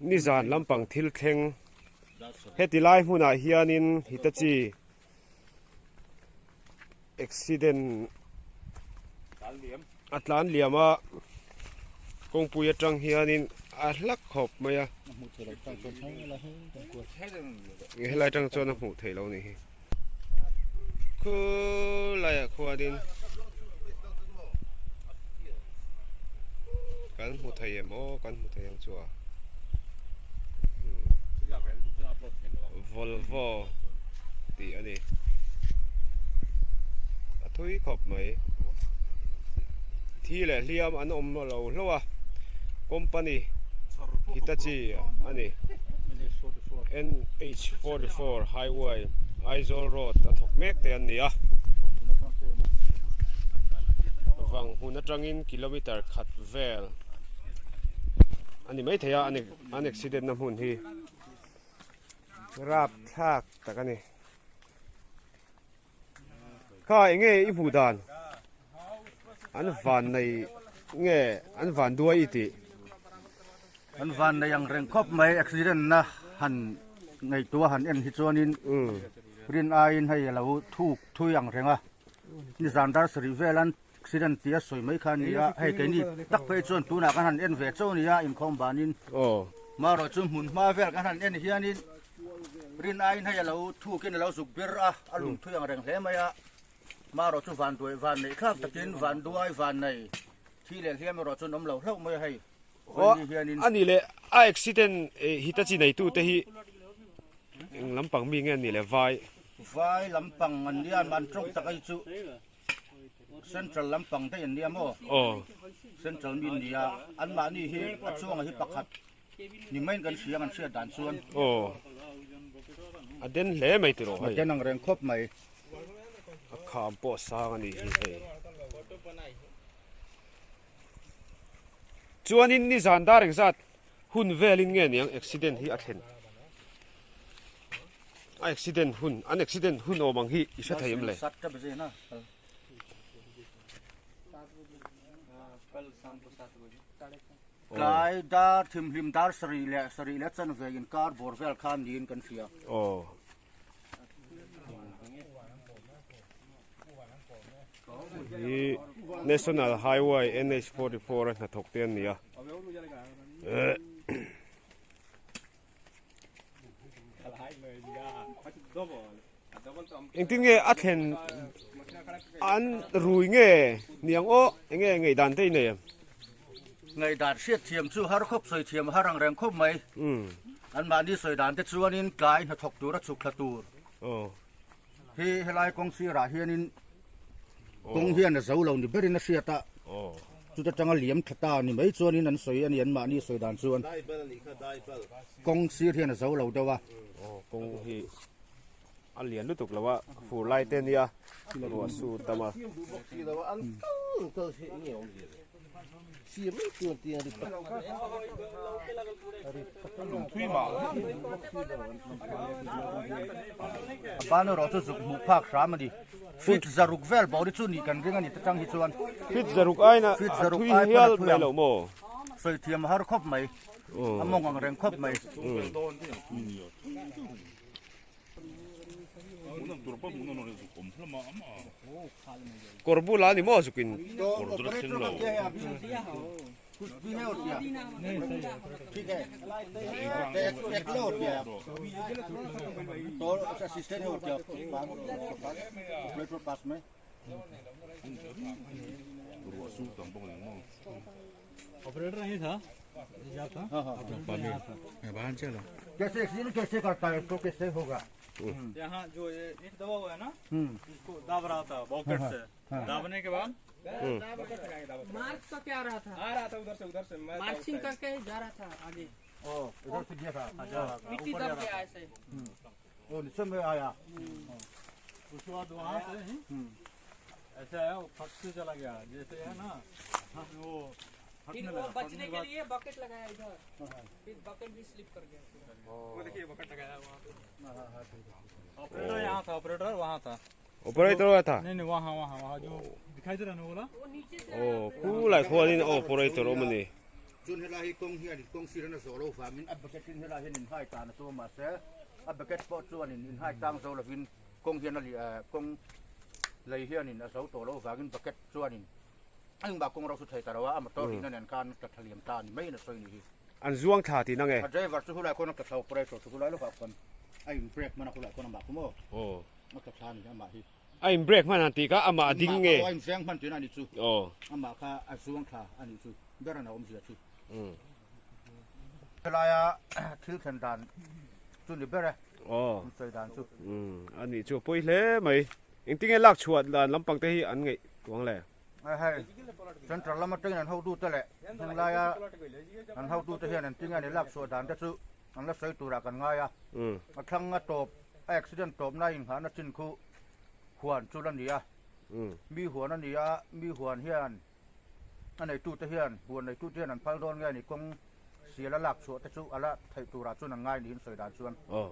Nizan lampang thil thleng heti lai hmunah hianin Hitachi accident a tlan liam a kawngpui atang hianin a hlak khawp mai a helai atang chuan a hmuh theih loh a nih hi khulaiah khuanin kan hmu thei em aw kan hmu thei ang chu a Volvo tih a ni a thui khawp mai thi leh hliam an awm lo hlauh a company Hitachi a ni NH44 highway Aizawl road a thawk mek te an ni a vang hmun atangin kilometer khat vel a ni maithei a an accident na hmun hi rapthlak tak a ni. Kha enge i hmuh dan? An van nei nge an van duai i tih? An van nei ang reng khawp mai accident na han ngaihtuah han en hi chuanin rin aiin hei a lo thuk thui ang reng a, nizan dar sarih velan accident tia sawi mai kha a ni a, hei keini tak phei chuan tunah kan han en ve chauh a ni a inkhawm banin marawh chu hmun hma vel kan han en hianin rin aiin hei a lo thukin a lo zuk bir a, a lung thui ang reng hle mai a, marawh chu van duai van neih thlak takin van duai van nei thi leh hliam erawh chuan awm lo hlauh mai a hei vawiin hianin. A nih leh a accident Hitachi neitute hi eng lampang mi nge an nih le vai? Vai lampang an nia an tawng tak a hi chu. Central lampang daih an nia maw? Aw. Central mi an nia. Anmahni hi a chuanga hi pakhat ni maiin kan hria ang an hriat dan chuan. Aw. A den hle mai tiraw hei. A den ang reng khawp mai. A kham pawh sang a nih hi hei. Chuanin nizan dar engzat hun velin nge niang accident hi a thlen? A accident hun an accident hun awm ang hi i hre thei em le? Tlai dar thimhlim dar sarih leh sarih leh chanve inkar bawr vel khan niin kan hria. Aw. Hi National Highway NH44 a hnathawk te an ni a. Engtin nge a thlen an rui nge niang aw enge ngaihdan te i nei em? Ngaihdan hriat thiam chu har khawp sawi thiam har ang reng khawp mai. Anmahni sawi dan te chuanin tlai hnathawk tura chhuk thla tur hi helai kawng sirah hianin kawng hian a zo lo ni berin a hriat a, chuta tanga liam tha ta ni mai chuanin an sawi a ni anmahni sawi dan chuan kawng sir hian a zo lo deuh a. Kawng hi a lian lutuk lo a, fur lai te ania ruah sur tam a. A ban erawh chu zuk hmuh phak hram a ni. Feet zaruk vel bawr hi chu nih kan ring a ni ta tang hi chuan. Feet zaruk aina a thui hial mai lo maw? Sawi thiam a har khawp mai. A mawng ang reng khawp mai. Kawr bula a ni maw zukin? Operator a tha. Aw khu lai khuanin operator awm a ni. Chuan helai hi kawng hianin kawng sir an a zawh loh vangin a bucket in helai hian inhai tan a tum a mahse a bucket pawh chuanin inhai tang zo lovin kawng hian a kawng lei hianin a zo tawh loh vangin bucket chuanin engmah kawng ro chu thei ta lo a, a motor rihna nen khan a tla thla liam ta a ni maiin a sawi ni hi. An zuang thla tihna nge? A driver chu hulai khawn a tla thla operator chu hulai lawkah khawn a in brake hman a hulai khawn amah khu maw a tla thla a ni amah hi. A in break hman han tih kha amah a ding nge? A in veng hman tihna a nih chu. Aw. Amah kha a zuang thla a nih chu. Ber an a awmzia chu. Helaia thil thlen dan chu ni ber e. Aw. An sawi dan chu. A nih chu a pawi hle mai. Engtinge lak chhuah dan lampang te hi an ngaih tuang le? Hei central lam atangin an hotute leh henglaia an hotute hian engtinge an lak chhuah dan te chu an la sawi turah kan ngai a. A thlang a tawp a accident tawpna inghahna chin khu huan chu la ni a. Mi huan a ni a, mi huan hian a neitute hian huan neitute hian an phal dawn nge ni kawng sial a lak chhuah te chu a la theih turah chuan an ngai niin sawi dan chuan. Aw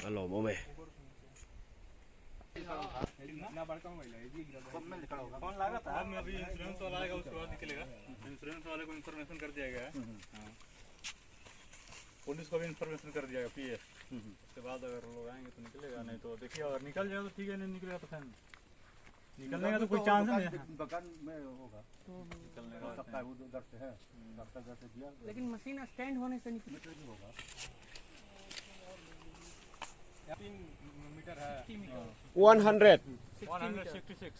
a lawmawm e. Police को भी इन्फॉर्मेशन कर दिया गया पीए उसके बाद अगर लोग आएंगे तो निकलेगा नहीं तो देखिए अगर निकल जाए तो ठीक है नहीं निकलेगा तो फिर निकलने का तो कोई चांस नहीं है बगान में होगा निकलने हो का सकता है वो उधर से है रास्ता उधर से दिया लेकिन मशीन स्टैंड होने से निकल मीटर भी होगा मीटर है 100 166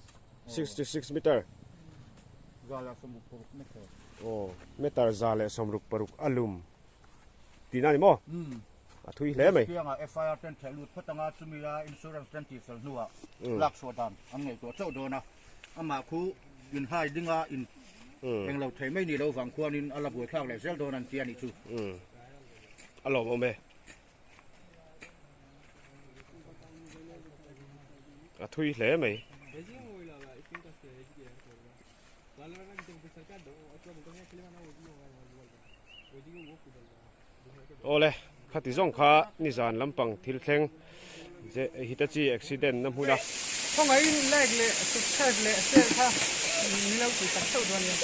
66 meter Zala sawmruk paruk meter Aw meter za leh 66 a lum tihna a ni maw? A thui hle mai. Kiangah FIR ten theh lut phawt anga chumi a insurance ten tih fel hnuah lak chhuah dan an ngaihtuah chauh dawn a, amah khu inhai dinga in englo thei mai ni lo vang khuanin a la buaithlak leh zel dawn an ti a nih chu. A lawmawm e. A thui hle mai. Awle, khati zawng kha nizan lampang thil thleng Hitachi accident na hmun a. Khawngaihin like leh subscribe leh share kha min lo tih tak theuh dawn nia.